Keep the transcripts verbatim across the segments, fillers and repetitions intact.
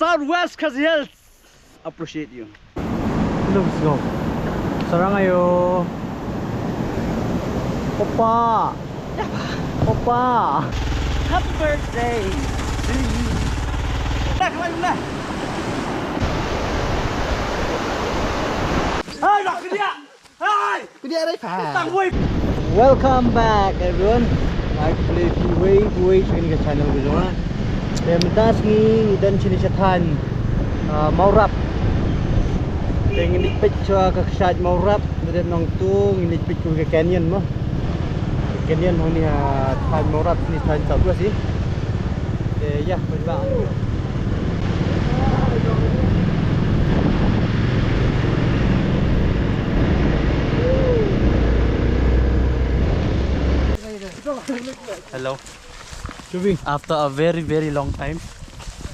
Southwest Khasi Hills appreciate you. Let's go. Sarang ayo. Opa. Opa. Happy birthday to you. Dah, keluar, keluar. Hai, dah, keluar. Hai! Ku dia rai pa. Tang wei. Welcome back everyone. Like play phi wei wei sha kane ka channel ka jong nga. Te mynta sngi ngi don shane sha thaiñ, ah, Mawrap. Te ngin ïa peit sha ka kshaid Mawrap. Te dep nangtu ngin ïa peit ka canyon mo. Canyon hangne ha thaiñ Mawrap, shane thaiñ Southwest hi. Te ïa, peit ba. Hello. Chubi. After a very, very long time.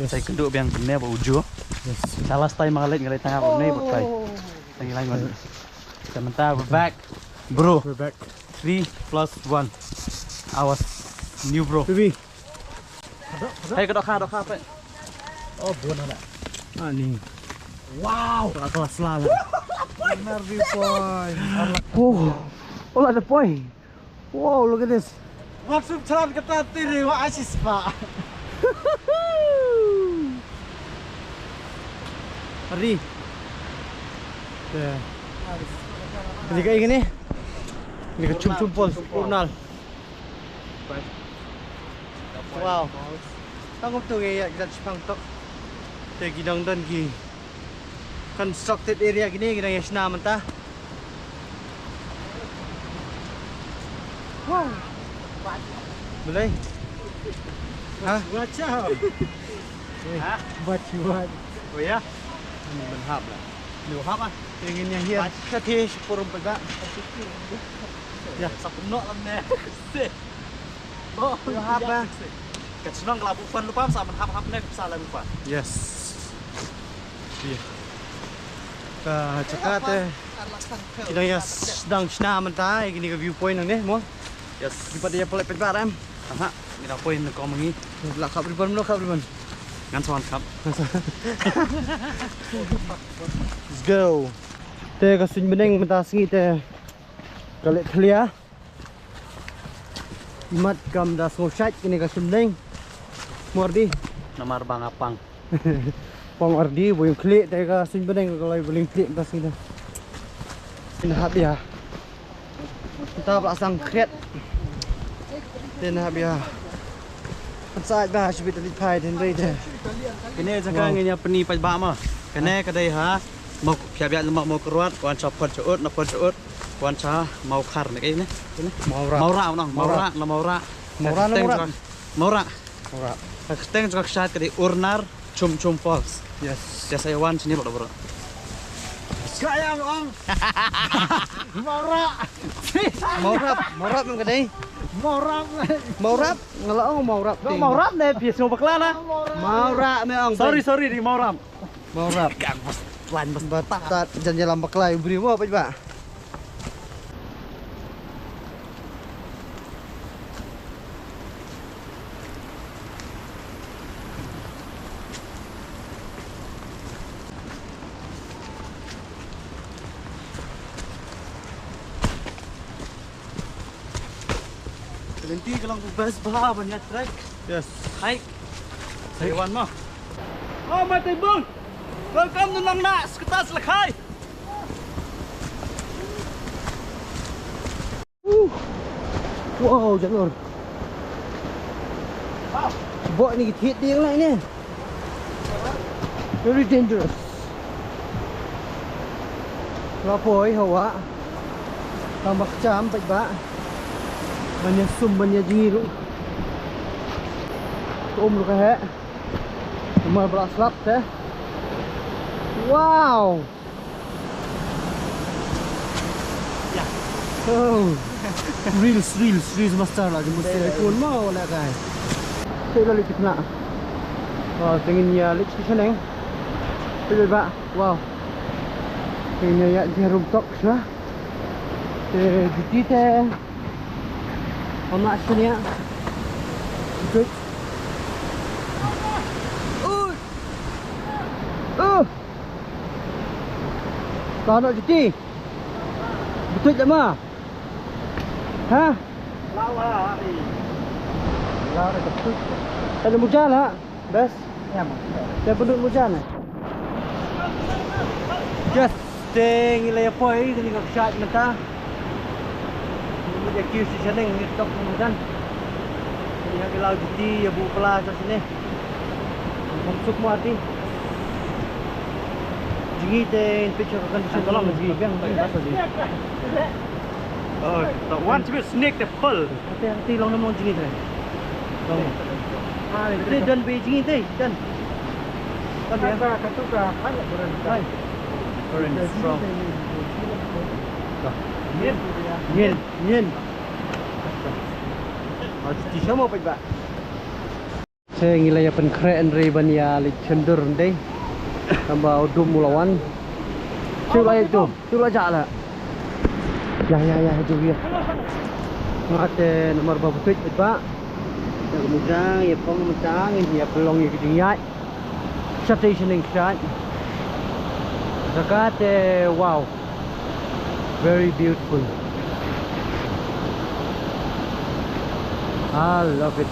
Yes. Sa ïakynduh biang kumne bad u Joe. Yes. Sa last time nga leit, nga leit tang ha kumne bad kai. Tang ïa lai ngon. Sa mynta we're back. Bro. We're back. Three plus one. Awas. New bro. Chubi. Hei, ka dohkha, dohkha, peit. Oh, bun anak. Ani. Wow. Ka kelas la la. Benar di poi. Oh. Oh, la da poi. Wow, look at this. Maksud jalan kata tiri wa asis pa. Ari. Te. Ini ka ini. Ini ka Chum Chum Falls, Urnal. Wow. Tang kumtu ngi ïa ki dang shipang tok. Te ki dang don ki constructed area kine, ki dang ïa shna mynta. Wow. Balei? Ha? Watch out. Ha? Watch out. Oh ya. Ni ban hap lah. Ni hap ah. Te ngin ïa hiar. Ka te shipur peda. Ya, sa pynnoh lam ne. Oh, hap ba. Ka chnong ka la buh fan lypa, sa ban hap hap ne sa la buh fan. Yes. Ka jaka te ki dang ïa sdang shna mynta ïa kine ka viewpoint nangne mo. Yes. Ki pat ïa pynlait pynbat em. Aha, ngi dang poi na kong ngi. La khap ribbon, la khap ribbon. Ngan sa wan khap. Let's go. Te ka suiñ bneng mynta sngi te ka leh thlia. Imat kam da sngewshait kine ka suiñ bneng. Mo Ardi. Namar ba nga pang. Pang Ardi, ba ïeng khlieh te ka suiñ bneng ka la ba ïeng khlieh mynta sngi da. Ynda hap ïa. Mynta ba la sang khriat. Te ynda hap ïa. Kan sa ba shibit li phai den rei te. Kine jaka ngin ïa pyni pat ba ma. Kane ka dei ha. Mawkhar, phi ïa biang lem Mawkyrwat, wan sha Phongshaut, na Phongshaut. Wan sha Mawkhar ne, kaei ne? Mawrap. Mawrap, nong, Mawrap. Mawrap, na Mawrap. Mawrap, na Mawrap. Mawrap. Mawrap. Ka kyrteng jong ka kshaid ka dei Urnar Chum Chum Falls. Yes. Yes, ai wan shane bro, bro. Ka ïa ong. Mawrap. Mawrap, Mawrap em ka dei. Mawrap. Mawrap, nga la ong Mawrap. Mawrap ne, phi sngew bakla na. Mawrap me ong. Sorry, sorry, dei Mawrap. Mawrap. Kang bas, lan bas. Ba tak tak jan ïalam bakla ïa u briew mo, peit ba. Ka lynti ka long ka best bha ban ïa trek. Yes. Hike. Sa ïa wan mo. Oh, my table. Welcome to Nongnah, Skytas Lakhai. Uh. Wow, janor. Bok ni ki thied dieng lai ni. Very dangerous. La poi hawa. Tang ba kjam peit ba. Ban ïa sum ban ïa jngi ruh. Ka um ruh ka heh. Namar ba la slap te. Wow. Oh. Reels, reels, reels master la jemput sila kun mau la kai. Sila lagi kena. Wow, tengin ya lagi sini. Sila ba, wow. Tengin ya dia rum tok sila. Te di te. Om nak sini ya. Good. Ui. Tano jiti. Betul je ma. Ha? Ada mujan ha? Best. Ya, ma. Te bedut mujan eh. Yes, te ngi la ïa poi kane ka kshaid mynta. Ngi ïa kiew sha shaneng ngi tok mujan. Ngi ha ki law jiti ïa buh pla sha shaneng. Bym suk mo ati. Jngi te in picture condition tolong jngi. Biang biang basa jngi. Oh, the one to be snake the pearl. Ati ati long nam long jngi te. Long. Ati don be jngi te don. Don ya. Katu ka hanya buran. Hai. Buran strong. Nyen nyen nyen. Ati ti sama peit ba. Te ngi la ïa pynkhreh hynrei ban ïa leit shon dur hynrei. Tangba u dum u la wan. Shu la ïa tu, shu la jah la. Ïa ïa ïa tu ïa. Nga te namar ba betuid bad ba. Ïa ka mujang ïa phong mujang ïa pynlong ïa ka jingïaid. Shatei shaneng shat. Jaka te wow. Very beautiful. I love it.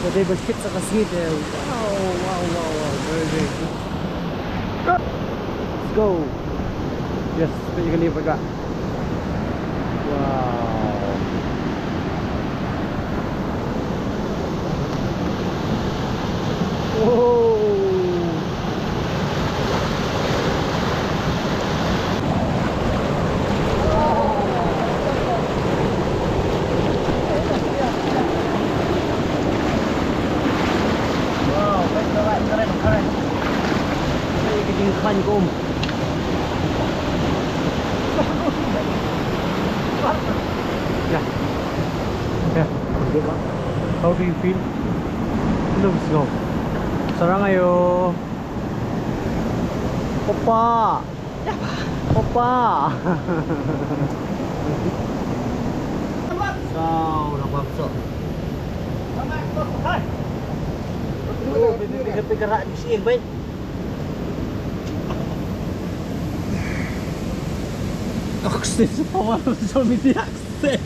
So they will fix the seat there. Wow, wow, wow, wow. Very, very good. Let's go. Yes, we're gonna go. Wow. Oh. Wow, karen, karen, karen. Ini bikin khan kum. Yeah. Yeah. How do you feel? Let's go. Sarang ayo. Opa. Opa. Sao, dah bangsa. Pika rak di sini, baik. Akses pawal social media akses.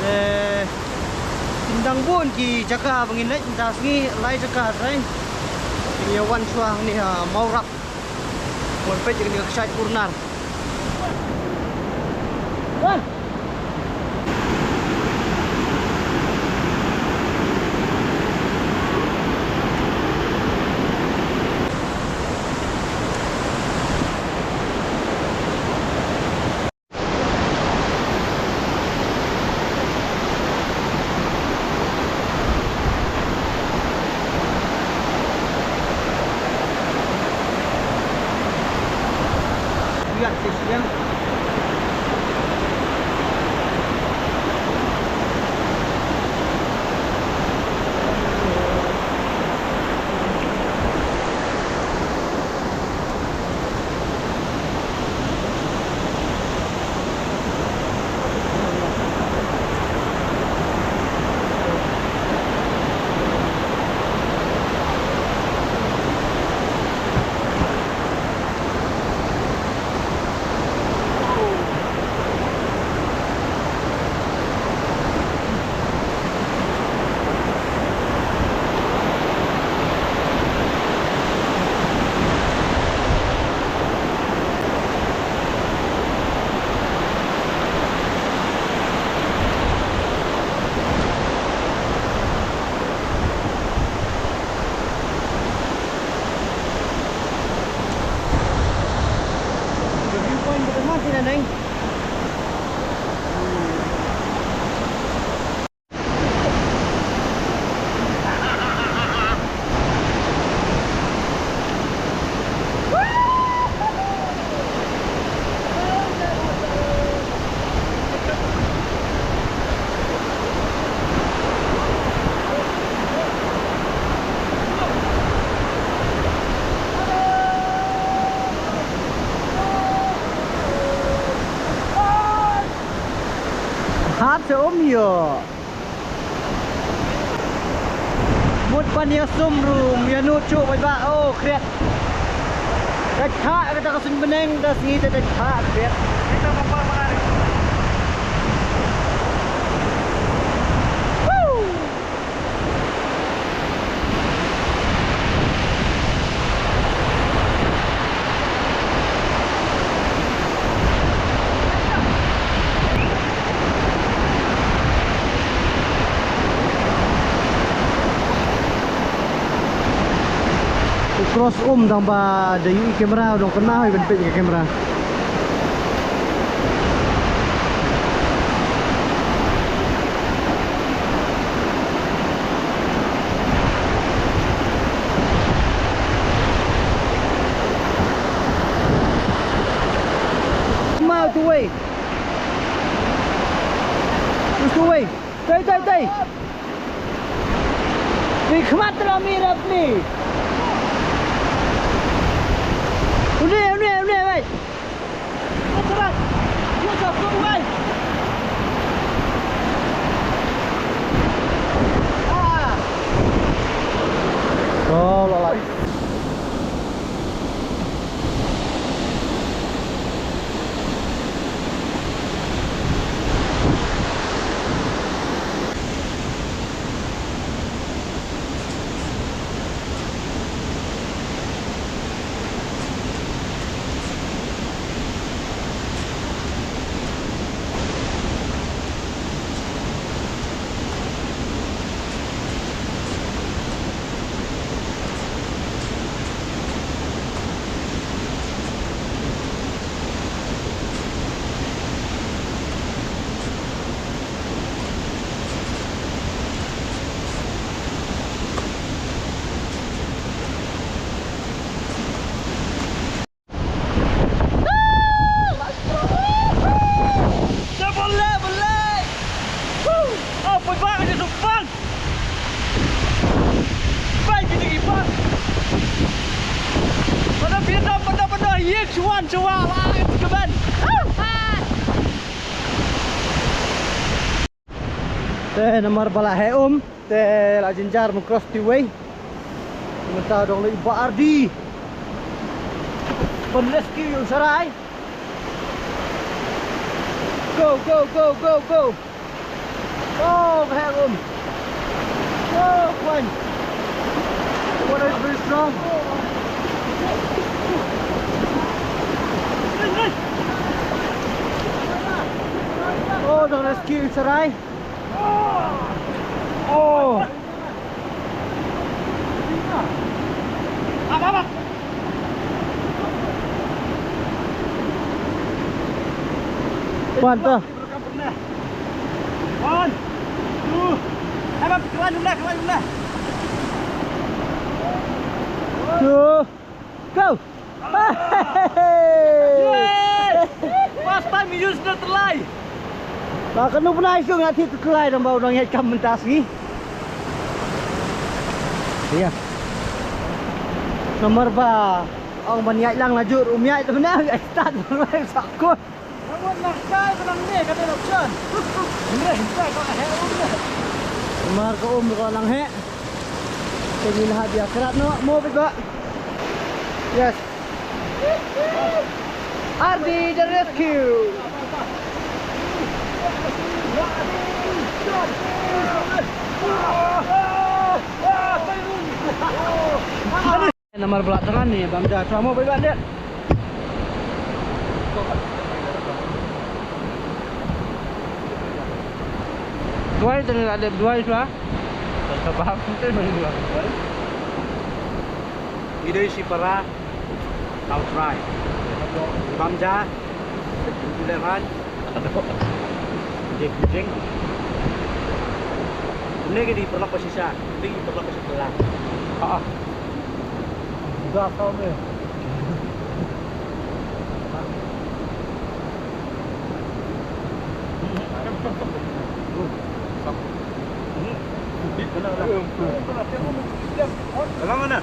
Eh, kin dang bun ki jaka ba ngin leit mynta sngi, lai jaka trai. Kin ïa wan shuwa hangne ha Mawrap. Wan peit ïa kane ka kshaid Urnar. Hat se um ïoh. Mut ban ïa sum ruh ym ïa nud shuh bad ba, oh, kriat. Dait khah kata ka suiñ bneng, da sngi te dait khah ka biang. Woo! U cross um tang ba da ïohi camera, u dang kynmaw hi ban peit ka camera. Come out the way. Just the way. Tay, tay, tay. Ni khmat la mi rap ni. Une, une, une, wait. Te namar ba la heh um, te la jynjar ban cross te wei. Mynta dang leit ba ardi. Ban rescue ïa u Sarai. Go, go, go, go, go. Oh, heh um. Oh, kwan. Water is very strong. Oh, dang rescue Sarai. Oh. One, two. One, two. Hai, bang, kelan jumlah, kelan jumlah. Two. Go! Yay! First time we use the telai. Ba ka nu bnai shu nga thi telai dang ba u dang ïaid kam mynta sngi. Ïa. Namar ba ong ban ïaid lang la jur um ïaid mynne ïaid start ban lai sa kut. Namar ka um ka nang heh. Te ngi la hap ïa krat noh mo bit ba. Yes. Ardi the rescue. Namar ba la tngan ni bam ja, shuwa mo beit ba dep. Duwai tang la dep duwai shuwa. Tang ka bam tang man duwai. Ngi dei shi para. Tau try. Bam ja. Dep ran. Jeng jeng. Kumne ki dei paralok ba shisha, ki dei paralok ba shisha. Ha. Udah tau me. Dalam mana?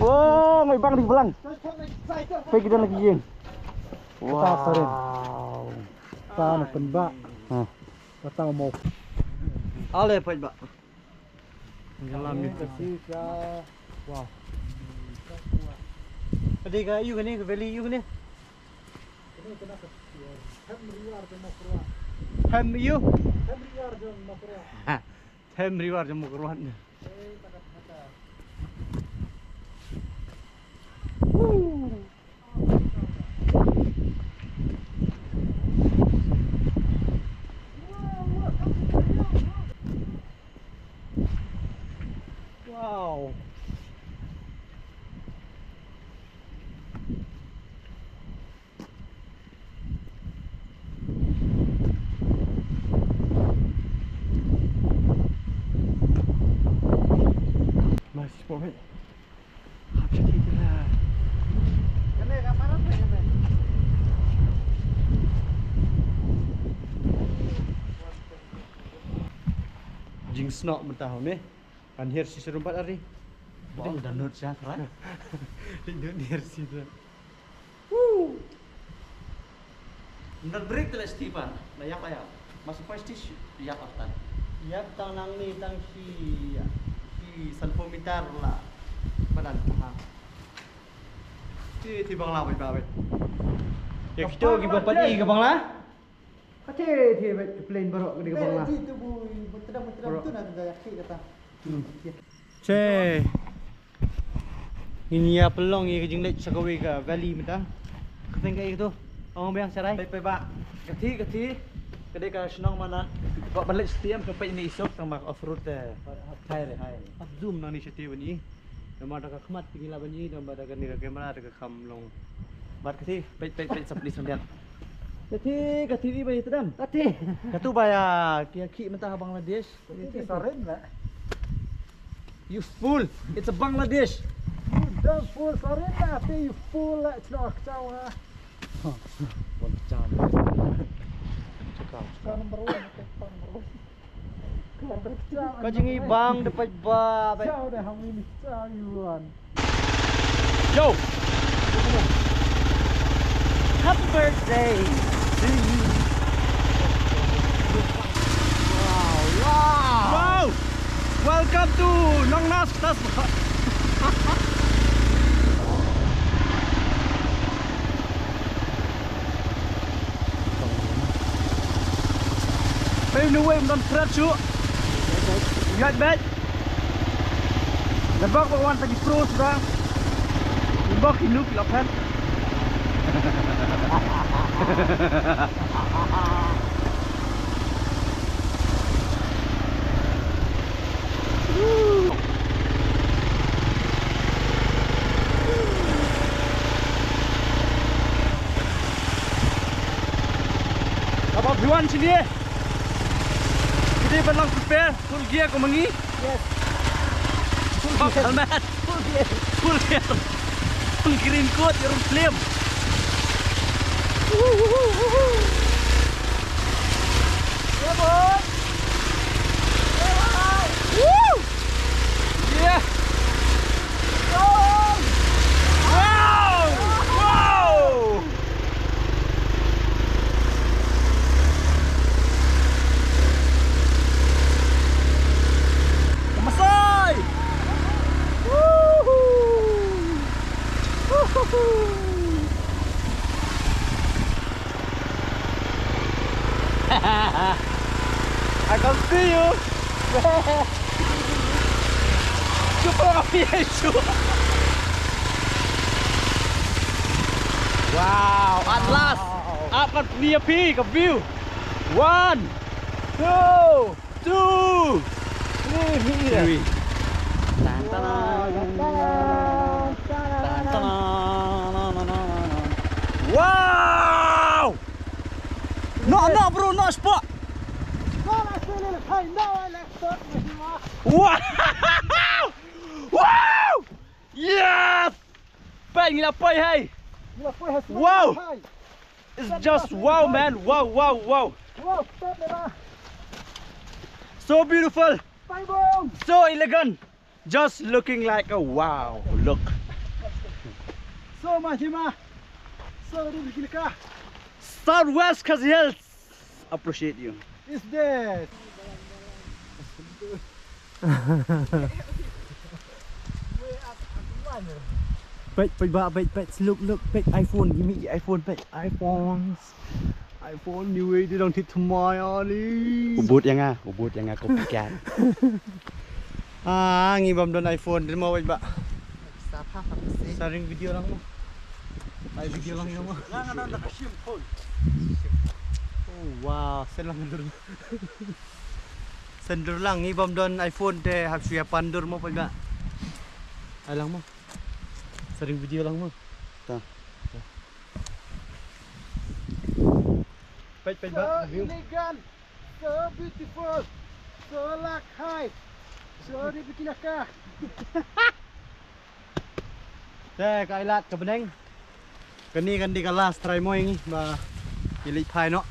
Oh, ngai bang di belang. Pegi dan lagi jing. Wow. Tan pen ba. Hah. Kata mau. Ale peit ba. Ngelam ni. Wow. Tadi ka yu kane, ka valley yu kane. Hem yu. Hem riwar jong Mokruan. Wow. Masih pom, eh. Hap sha ti la. Jingsnoh mynta hau ne. Kan hiar shisha rumbak ari. Bom da nut sha tra. Di nut hiar shisha. Woo. Nda break te la Stephen. La yak la yak. Mas first dish yak aftan. Yak tang nang ni tang shi, shi sanphew meter la. Badan ha. Ti ti bangla bai ba bai. Ya kita ki bang padi ke bangla. Kate te bai plane baroh ke bangla. Ti tu bu tedam tedam tu na tu yak kata. Che. Ngin ïa pynlong ïa ka jingleit sha kawei ka valley mynta. Ka teng ka ïa tu. Ong biang sharai. Pei pei ba. Ka thi ka thi. Ka dei ka shnong mana. Ba ban leit stem ka pei ni isok tang ma off road te. Hai re hai. Ap zoom nang ni sha te bani. Nama da ka khmat ti la bani nama da ka ni ka camera da ka kham long. Bat ka thi pei pei pei sap ni sambian. Ka thi ka thi ni bai tedam. Ka thi. Ka tu ba ya ki ki mynta ha Bangladesh. Iti sarin la. You fool! It's a Bangladesh. You damn fool, sarin la, ate you fool la, it's not a kchawa. One kchawa. Kchawa number one, kchawa number one. Ka jing i bang de paj ba, ba. Kchawa de, how many kchawa you want? Yo! Happy birthday to you. Wow, wow. Wow. Welcome to Nongnas Tasba. Pei nu wei mdon pret shu. Yat bet. Lebak ba wan tadi pro sudah. Lebak ki nuk lapan. Apa buan sini? Kita balang prepare full gear ko mangi. Yes. Full gear. Helmet. Full gear. Full gear. Full green coat, you're flame. Yeah, boy. Yeah, boy. Woo! Yeah. Wow! Wow! Wow! Masai! Woohoo! Woohoo! I can see you. Chupa ka phi ai chu. Wow, at last. Ap kat phi ka view. One, two, two, three. Three. Tan, tan, tan, tan, tan, tan. Wow! No, no, bro, no spot. Wow! Wow! Yes! Peng la poi hai. Wow! It's just wow, man. Wow, wow, wow. So beautiful. So elegant, just looking like a wow. Look. So mahima. So rubikilka. Southwest Khasi Hills. Appreciate you. Is this? Peit, peit ba, peit, peit, look, look, peit iPhone, gimme the iPhone, peit iPhones. iPhone ni wei, dei dang thit thymmai ani. U bud ïa nga, u bud ïa nga copycat. Ah, ngi bym don iPhone, dei mo, peit ba. Sa pha pha pha. Sa ring video lang mo. Ai video lang ïa mo. Nga nga don da ka sim phone. Oh wow, sen lang dur. Sen dur lang, ngi bym don iPhone te hap shu ïa pan dur mo, peit ba. Ai lang mo. Sa ring video lang mo. Ta. Peit, peit ba. So elegant, so beautiful, so lakhai, so di bikin aka. Te ka Ailad ka bneng. Kane kan dei ka last try mo ïa ngi ba ngi leit phai noh.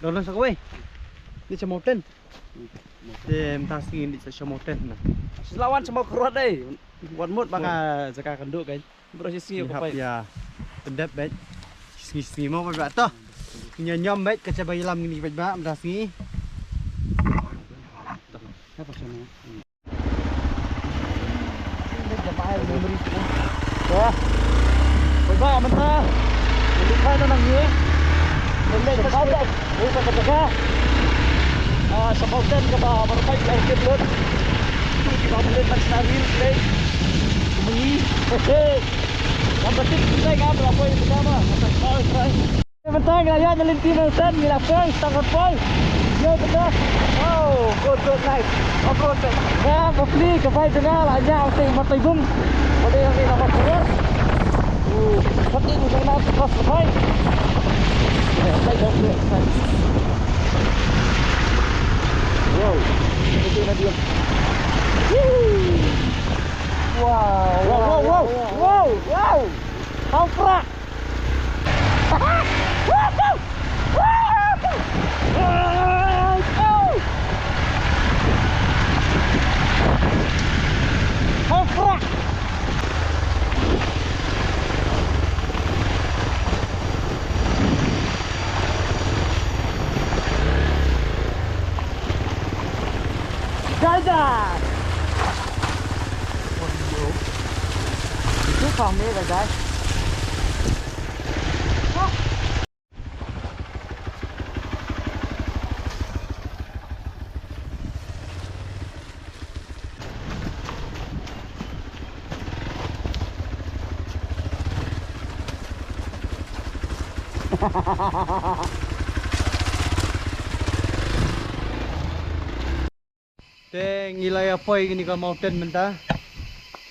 Don sa kawei. Ni sa mountain. Te mynta sngi ni sa mountain na. Sla wan sa Mawkyrwat dei. Wat mut ba ka jaka kan duk kan. Bro shi sngi ko pai. Ya. Pyndep beit. Shi sngi shi sngi mo beit ba to. Ngi ñiom beit ka jaka ba ïalam ngi beit ba mynta sngi. Hapa sana. Wah. Beit ba mynta. Ngi phai na nang ngi. Ngi leit ka sha. Ngi ka jaka. Ah, sa mountain kaba marwei ka hikit lut. Tu kiba mlien na sna ril leit. Kumni. Okey. Yang penting kita ingat lah poin pertama. Atas poin terakhir. Bentang ngi la ïaid na lynti mountain, ngi la poi, tang kan poi. Ïa bynta. Wow, good, good, nice. Off road, nice. Nga ka pli ka bai jong nga la ñiah u tei matai bum. Ba dei ngi na mat kuwer. Uh, pati ni jong na tu kos ka bai. Wow. Itu na dia. Wow, wow, wow, wow, wow. Hau prak. Hau prak. Dadah. Itu kami, guys. Te ngi la ïa poi kane ka mountain mynta.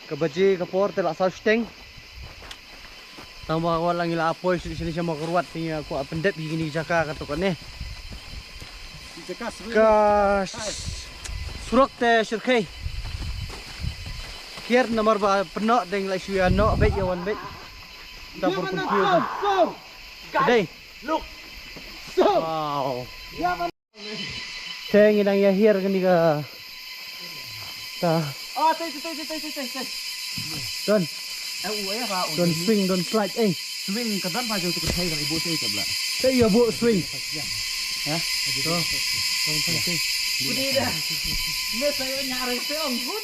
Ka baje ka por te la saw shiteng. Tang ba wat la ngi la poi sha sha Mawkyrwat te ngi kwah pyndep hi kane ka jaka kato kane. Ka surok te shyrkhei. Kier namar ba pynnoh te ngi la shu ïa noh beit ïa wan beit. Ta por pynkier. Dei. Look. So. Wow. Te ngi dang ïa hiar kane ka. Ta. Ah, tei, tei, tei. Don. Eh, u, eh, ba, u, don swing, don slide, eh. Swing ka don ba jong tu ka thai ka ibu sei ka bla. Te ïa bu swing. Ha? To. Don swing. Pudi dah. Ne saya nyari te ong hun.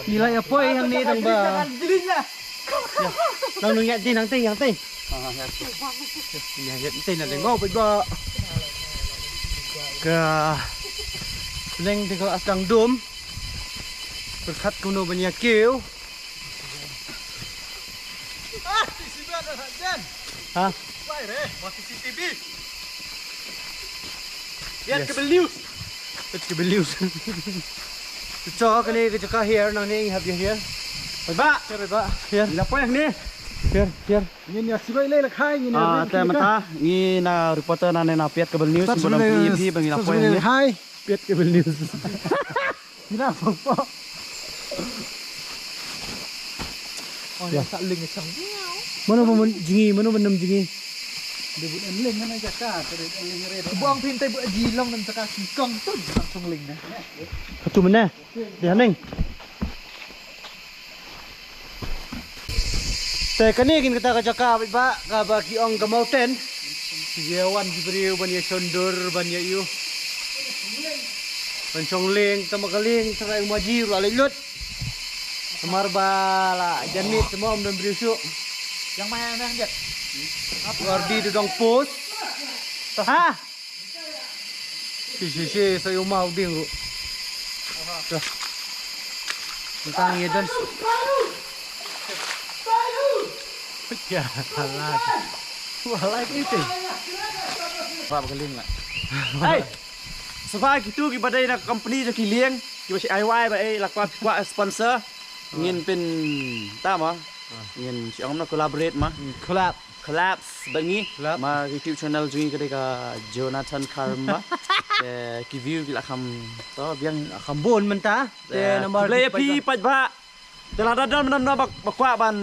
Ngi la ïa poi hangne tang ba. Nang nang ïa dei nang tei nang tei. Ïa ïa tei nang dei ngau ba. Ka leng te ka la sdang dum. Pyrkhat kumno ban ïa kiew. Ha? Yes. Peit ka belius. Peit ka belius. Te to kane ka jaka hiar nangne ngi hap ïa hiar. Peit ba. Peit ba. Hiar. Ngi la poi hangne. Hiar, hiar. Ngin ïa sibai lei la khai ngin ïa. Ah, te mynta ngi na reporter nangne na Peit ka belius. Ngi la poi hangne. Hai. Peit ka belius. Mano ba mun jngi, mano ba nam jngi. Debut enling kan aja ka, debut enling re. Buang pintai buat jilong dan saka kikong tu jilong sungling deh. Satu mana? Dia ning. Te kane kin kata ka jaka bit ba ka ba ki ong ka mountain. Ki wan ki briew ban ïa shondur ban ïa ïu. Ban shong leng tama ka leng tama u maji ruh la leit lut. Namar ba la janit tama um don briew shuh. Yang mana yang dia? Apa ardi tu dong pos. Ha? Shi shi shi sa yu mau ding ruh. Dah. Tang ye dan. Ya, salah. Wah, like itu. Bab keling lah. Hey. Sebab gitu ki badai na company jong ki lieng, ki ba shi I Y ba eh la kwah kwah sponsor. Ngin pyn ta ma. Ngin shi ong na collaborate ma. Collab. Collabs ba ngi. Collab. Ma YouTube channel jong ngi ka dei ka Jonathan Karma. Te ki view ki la kham to biang la kham bun mynta. Te namar khublei ïa phi paidbah. Te lada don mynno ba kwah ban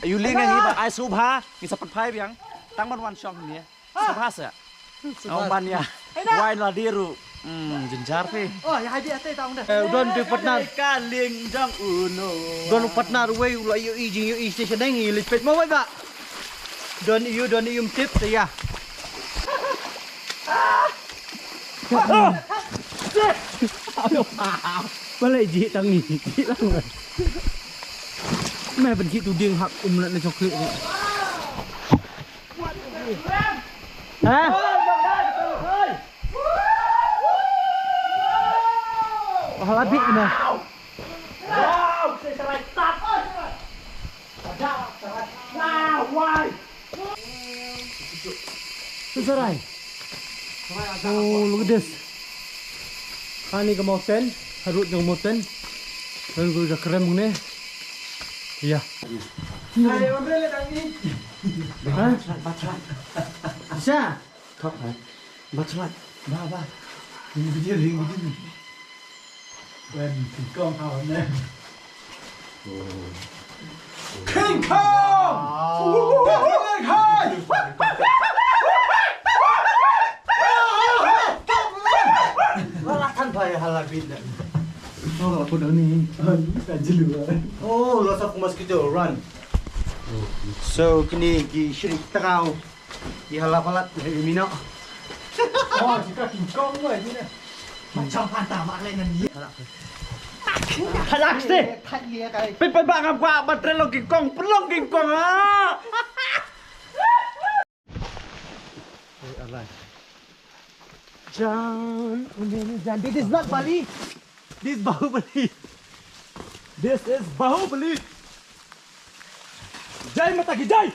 ïu link ngi ba ai sngewbha ngi sa pynphai biang. Tang ban wan shong ngi. Sngewbha sa. Ong ban ïa. Wai la diru. Hmm, jynjar phi. Oh, ïa hai di ate tang deh. Eh, don di partner. Ka ling jong uno. Don partner wei u la ïohi jingïohi station dang ïa lipet mo wei ba. Don ïu don ïu mtip te ïa. Balei ji tang ni ji lang. Me ban ji tu ding hak um na chocolate ni. Ha? Wah, la bit na. Wow, saya serai tak. Ada serai. Wow, why? Serai. Oh, look at this. Hani ka mountain, harut jong mountain. Dan guru ja krem ne. Iya. Hai, ambil lagi. Ha? Sa. Thok hai. Ba chwat. Ba ba. Ring video, ring video. Wen King Kong ha ne. King Kong! King Kong! Wala kan ba ya hala bin da. Oh, aku dah ni. Kan jelu. Oh, lo sa ku mosquito run. So kini ki shrik takaw. Ïa la palat, ïa mino. Oh, jika King Kong weh ni. Macam pantah mak leh nan ni. Halak sih. Thak ni kai. Pit pit bak ngam kwah ban trei long King Kong, pelong King Kong ah. Eh, alai. Jan, ini jan. This is not Bali. This is Bahubali. This is Bahubali. Jai Mata ki jai.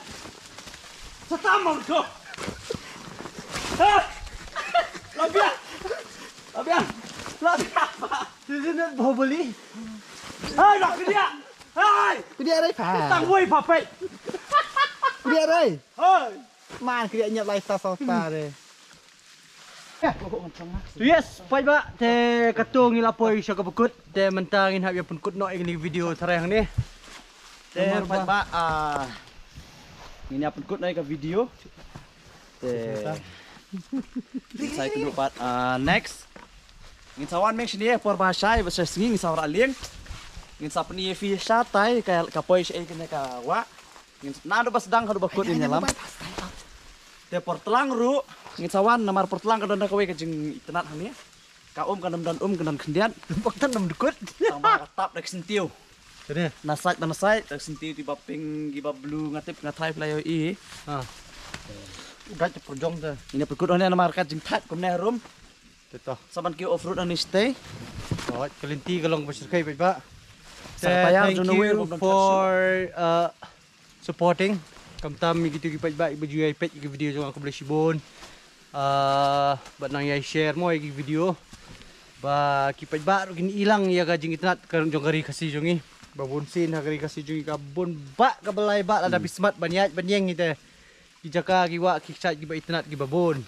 Satam mangko. Ha! Labia. Labia. Labia. This is not Bahubali. Hai, rak dia. Hai. Dia rai pa. Tang woi pa pai. Dia rai. Hai. Man kria nyat lai sa sa ta re. Yes, paidbah, te katto ngi la poi sha ka bakut, te mynta ngin hap ïa pynkut noh ïa kane ka video tharai hangne. Te paidbah, ah, ngin ïa pynkut noh ïa ka video. Te ngin sa ïa kynduh pat, ah, next. Ngin sa wan meng shane por ba shai ba shai sngi ngin sa wanrah lieng. Ngin sa pyni ïa phi shatai ka, ka poi sha ïa kane ka wah. Ngin naduh ba sdang haduh ba kut ngin ïalam. Te por tlang ruh ngin sa wan namar por tlang ka don da kawei ka jingitynnat hangne. Ka um ka nam don um ka nam khyndiat. Bak tan nam dukut. Tang ba ka tap da ka syntiew. Sini. Na sait ba na sait da ka syntiew ki ba pink ki ba blue nga tip nga try phi la ïohi. Ha. Udat te por jong te. Ngin ïa pynkut hangne namar ka jingthait kumne harum. Te to. Sa ban ki off road hangne stay. Oh, ka lynti ka long ba shyrkhei paidbah. Sa ka tayar jong wei ruh bym don khat shuh. Thank you for, uh, supporting. Khamtam ïa kito ki paidbah ba ju ïa peit ïa ki video jong nga, khublei shibun. Ah, bad nang ïa share mo ïa ki video. Ba ki paidbah ruh kin i lang ïa ka jingitynnat ka jong ka ri Khasi jong ngi. Ba bun sien ha ka ri Khasi jong ngi ka bun bah ka ba lai bah lada phi smat ban ïaid ban ïeng ïa te. Ki jaka ki wah ki kjat ki ba itynnat ki ba bun.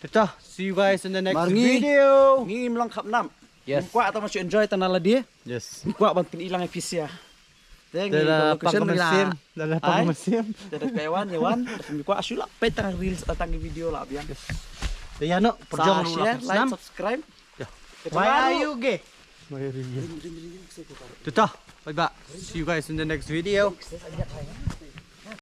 Te to, see you guys in the next video. Mar ngi ngim long khap nam. Yes. Ngim kwah tang ban shu enjoy tang na lade. Yes. Ngim kwah ban pyni lang ïa phi sha. Te da pang ka mynsiem, da pang ka mynsiem. Te da ka ïawan, ïawan, da pang ka mynsiem. Shu la peit tang reels, tang video la biang. Te ïa no, pyrjong ruh la share, like, subscribe. Why are you gay? Tuta, bye bye. See you guys in the next video.